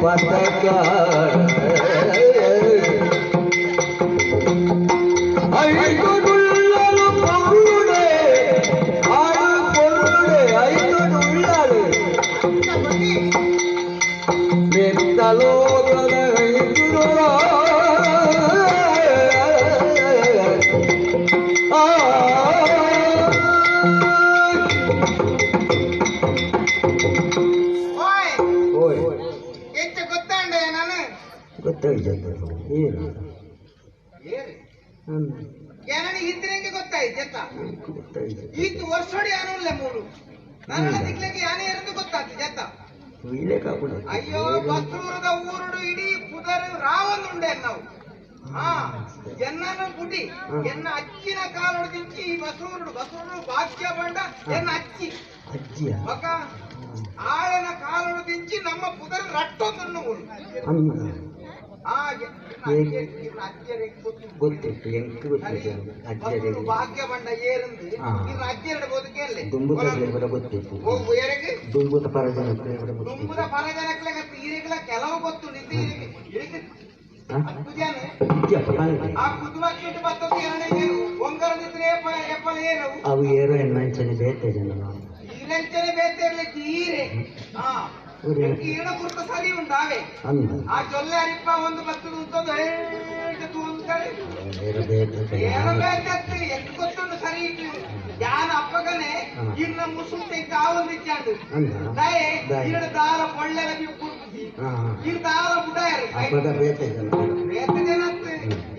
ಪತಕ ಐದುಳ್ಳಲು ಪೊರುಡೆ ಆಡು ಪೊರುಡೆ ಐದುಳ್ಳಲು ಮೆತ್ತಲೋಕದ ಐದುಳ ಈತ ವರ್ಷೋಡಿ ಯಾನಲ್ಲ ಮೂರು ನನ್ನ ದಿಕ್ಲೆಗೆ ಯಾನೇ ಇರೋದು ಗೊತ್ತಾಗ್ತದೆ ಜತ್ತ. ಅಯ್ಯೋ ಬಸ್ರೂರದ ಊರುಡು ಇಡೀ ಪುದರ್ ರಾವೊಂದುಂಡೆ ನಾವು. ಹಾ ಎನ್ನನು ಗುಡಿ ಎನ್ನ ಅಚ್ಚಿನ ಕಾಲೊಡದಿಂಚಿ ಈ ಬಸ್ರೂರುಡು ಬಸ್ರೂರು ಭಾಗ್ಯ ಬಂಡ ಎನ್ನ ಅಚ್ಚಿ ಬಕ ಆಳನ ಕಾಲೊಡದಿಂಚಿ ನಮ್ಮ ಪುದರ್ ರಟ್ಟೊಂದನ್ನು ಊರು. ಭಾಗ್ಯ ಬಂಡ ಏರಂದು ಅಜ್ಜಿಯರ ಬೋದಕ್ಕೆ ದುಂಬುದ ಪರಜನಕ್ಲೆ ಈರೆಗಳ ಕೆಲವು ಗೊತ್ತು ಆ ಕುದುಮಕ್ಕಿಟ್ಟು ಬತ್ತದ ಎರಡನೇ ಒಂಗರದಿದ್ರೆ ಎಪ್ಪಲ ಏರು ಅವು ಏರು ಎನ್ನಂಚನೆ ಬೇತೆ ಜನ ಈರಂಚನೆ ಬೇತೆ ಇರ್ಲಿಕ್ಕೆ ಈರೆ ಹಾ ಈರಣ ಕುರ್ತ ಸರಿ ಉಂಟಾವೆ ಆ ಜೊಲ್ಲೆ ಅರಿಪ್ಪ ಒಂದು ಬತ್ತದ ಉಂಟೊಂದು ಹೇಗೆ ತೂಂತಾರೆ ಏನೋ ಬೇತೆ ಎಂತ ಗೊತ್ತುಂಟು ಸರಿ ಇಟ್ಟು ಯಾನ ಅಪ್ಪಗನೆ ಇರ್ನ ಮುಸುಂಟೆ ಕಾವೊಂದು ಇಚ್ಚಾಂಡು ದಯೆ ಇರಡು ದಾಲ ಪೊಳ್ಳೆಲ ಕುರ್ಪುಜಿ ಇರ್ ದಾಲ ಬುಡಾಯರು ಬೇತೆ ಜನ ಬೇತೆ ಜನ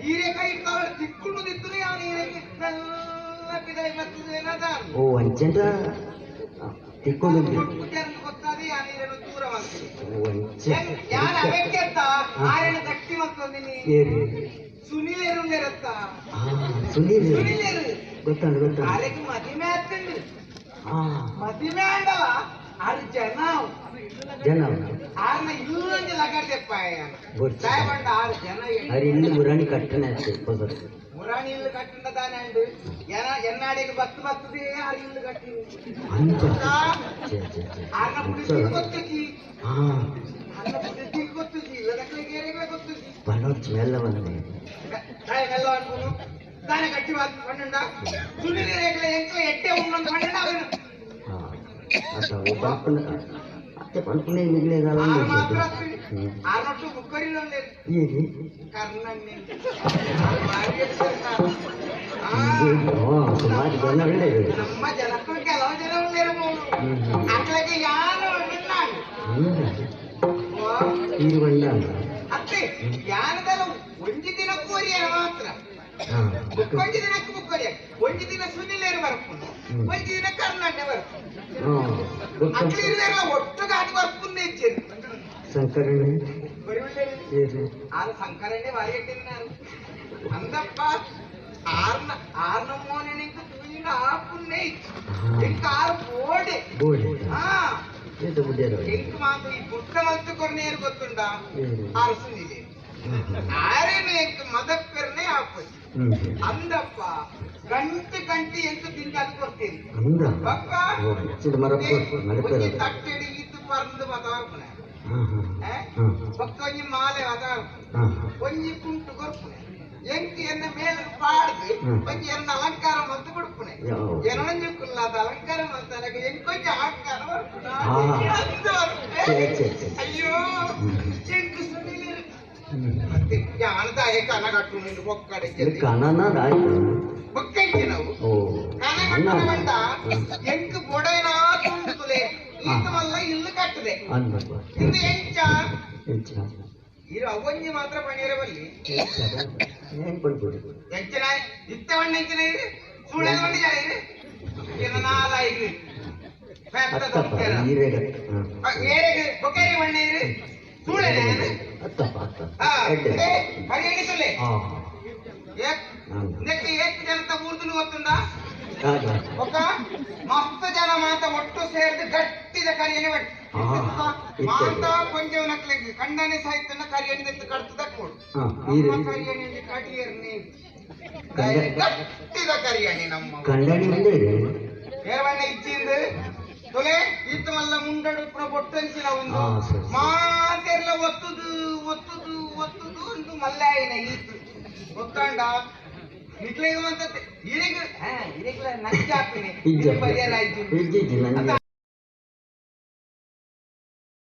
ಹೀರೆಕಾಯಿ ಇರ್ತಾವೆ ತಿಕ್ಕೊಂಡು ತಿತ್ತು ಅವನು ಹೀರೆಗೆ ಎಲ್ಲ ಬಿದಾಯಿ ಬರ್ತದೆ ಏನದ ಓ ಅಂಚೆಂಟ ತಿಕ್ಕೊಂಡು ಗೊತ್ತಾದೆ ಯಾನೇನು ದೂರ ಯಾನ ಅವೆಕ್ಕೆತ್ತ ಆರೇನು ಗಟ್ಟಿ ಮತ್ತೊಂದಿನಿ ಸುನಿಲೇರು ನೇರತ್ತ ಸುನೀಲ್ ಸುನಿಲೇರು ಗೊತ್ತಾಂಡು ಗೊತ್ತಾಂಡು ಆರೆಗೆ ಮದಿಮೆ ಆಗ್ತಂಡು ಮದಿಮೆ ಆಂಡಲ ಆರು ಜನ ಜನ ಆರ್ನ ಇಲ್ಲೊಂದು ಲಗಾಡ್ದೆಪ್ಪ ಬಂಡ ಆರು ಜನ ಅರೆ ಇಲ್ಲಿ ಮುರಾಣಿ ಕಟ್ಟನೆ ಆಗ್ತದೆ ಮುರಾಣಿ ಇಲ್ಲು ಕಟ್ಟಂಡ ತಾನೆ ಅಂಡು ಎನ್ನಾಡಿಗೆ ಬತ್ತು ಬತ್ತದೆ ಆರು ಇಲ್ಲು ಕಟ್ಟಿ ಆರ್ನ ಪುಡಿಸಿ ಗೊತ್ತುಜಿ ಆರ್ನ ಪುಡಿಸಿ ಗೊತ್ತುಜಿ ಇಲ್ಲದಕ್ಕಳಿಗೆ ಏರಿಗಳ ಗೊತ್ತುಜಿ ಪಣೋರ್ಚಿ ಮೆಲ್ಲ ಬಂದೆ ತಾಯಿ ಮೆಲ್ಲ ಅನ್ಬೋದು ತಾನೆ ಕಟ್ಟಿ ಪಣ್ಣುಂಡ ಸುನಿಲ್ ರೇಖಲೆ ಎಂಕ್ಲ ಎಟ್ಟೆ ಉಣ್ಣೊಂದು ಪಣ್ಣುಂಡ ಅವನು ಅತ್ತೆ ಪನ್ಪುನೆ ಮಿಗ್ಲೇದಾಲ ಆರ್ನೊಟ್ಟು ಬುಕ್ಕರಿಲೊಂದು ಕರ್ಣಣ್ಣೆ ಸುಮಾರು ಜನ ಉಳ್ಳೇರು ನಮ್ಮ ಜನಕ್ಕೂ ಕೆಲವು ಜನ ಉಳ್ಳೇರು ಅಟ್ಲಗೆ ಯಾರು ಈರು ಬಂಡ ಅತ್ತೆ ಯಾನದಲ್ಲ ಒಂಜಿ ದಿನಕ್ಕೂ ಒರಿಯ ಮಾತ್ರ ಒಂಜಿ ದಿನಕ್ಕೂ ಬುಕ್ಕರಿಯ ಒಂಜಿ ದಿನ ಸುನಿಲೇರು ಬರ್ಪುಂಡು ಒಂಜಿ ದಿನ ಕರ್ಣಣ್ಣೆ ಬರ್ಪುಂಡು ಅಟ್ಲಿ ಇರುವೆಲ್ಲ ಒಟ್ಟು ಗಾಡಿ ಬರ್ಪುಂಡು ಹೆಚ್ಚೇರು ಶಂಕರಣ್ಣೆ ಆರು ಶಂಕರಣ್ಣೆ ಭಾರಿ ಎಟ್ಟಿನಾರು ಅಂದಪ್ಪ ಆರ್ನ ಆರ್ನ ಮೋನೆಂಕ ತೂಯಿನ ಆಪುನ್ನೇ ಇಂಕ ಆರು ಬೋಡೆ ಹಾ ಇಂಕ ಮಾತ್ರ ಈ ಬುಟ್ಟ ಮಲ್ತು ಕೊರ್ನೇರು ಗೊತ್ತುಂಡ ಆರು ಸುನಿಲೆ ಆರೇನು ಎಂಕ ಮದಪ್ಪೆರ್ನೆ ಆಪುಜಿ ಅಂದಪ್ಪ ಗಂಟೆ ಗಂಟೆ ಎಂತ ತಿಂದು ಕೊಡ್ತೀನಿ ಪಪ್ಪ ತಟ್ಟೆಡಿ ಈತು ಪರಂದು ಮತಾರ್ಪುಣೆ ಬೊಕ್ಕ ಒಂಜಿ ಮಾಲೆ ಮತಾರ್ಪುಣೆ ಒಂಜಿ ಕುಂಟು ಕೊರ್ಪುಣೆ ಎಂಕ್ ಎನ್ನ ಮೇಲೆ ಪಾಡ್ದು ಒಂಜಿ ಎನ್ನ ಅಲಂಕಾರ ಮಲ್ತು ಕೊಡ್ಪುಣೆ ಎನೊಂಜಿ ಕುಲ್ಲಾದ ಅಲಂಕಾರ ಮಲ್ತಾಗ ಎಂಕೊಂಜಿ ಆಕಾರ ಬರ್ಪುಣ ಅಯ್ಯೋ ಎಂಕ್ ಸುನಿಲೇರು ಮತ್ತೆ ಯಾನದಾಯ ಕನ ಕಟ್ಟು ನಿಂದು ಬೊಕ್ಕಡೆ ಬೊಕ್ಕೈತೆ ನಾವು ಕನ ಕಟ್ಟುನ ಬಂಡ ಎಂಕ್ ಬೊಡೆನ ತುಂಡುತ್ತಲೆ ಈತವಲ್ಲ ಇಲ್ಲು ಕಟ್ಟದೆ ಇಂದು ಎಂಚ ಇರು ಅವೊಂಜಿ ಮಾತ್ರ ಪಣಿಯರ ಬಲ್ಲಿ ಎಂಚನ ಇತ್ತ ಬಣ್ಣ ಎಂಚನ ಇರು ಸುಳ್ಳೆದ ಬಣ್ಣ ಜನ ಇರು ಇನ್ನು ನಾಲಾಯಿಗೆ ಬೊಕ್ಕೇರಿ ಬಣ್ಣ ಇರು ಸುಳ್ಳೆನೆ ಹರಿಯಣಿ ಸುಳ್ಳೆ ಏಕ್ ಜನತ ಊರ್ದುನು ಗೊತ್ತುಂಡ ఒక ಮಸ್ತ್ ಜನ ಮಾತ ಒಟ್ಟು ಸೇರಿದು ಗಟ್ಟಿದ ಕರಿಯಣಿ ಬಟ್ ಮಾತ ಕೊಂಜವನಕ್ಲೆಗ್ ಕಂಡನೆ ಸಾಯ್ತನ ಕರಿಯಣಿ ದೆತ್ತು ಕಡ್ತದ ಕೊಡು ನಮ್ಮ ಕರಿಯಣಿ ಕಟಿಯರ್ನಿ ಗಟ್ಟಿದ ಕರಿಯಣಿ ನಮ್ಮ ಕಂಡಣಿ ಏರ್ವಣ್ಣ ಇಚ್ಚಿಂದು ತೊಲೆ ಈತ ಮಲ್ಲ ಮುಂಡಡು ಪುರ ಬೊಟ್ಟಂಚಿನ ಒಂದು ಆ, ಸರಿ, ಸರಿ. ಮಾತೆರ್ಲ ಒತ್ತುದು ಒತ್ತುದು ಒತ್ತುದು ಒಂದು ಮಲ್ಲಾಯಿನ ಈತ್ ಗೊತ್ತಾಂಡ ನಿಕ್ಲೆಗ್ ಅಂತ ಇರೆಗ್ ಇರೆಗ್ಲ ನಂಜಾಪಿನಿ ಇಜ್ಜ. ಪರಿಹಾರ ಆಯ್ತು ಇಜ್ಜಿ ಇಜ್ಜಿ ನಂಗೆ.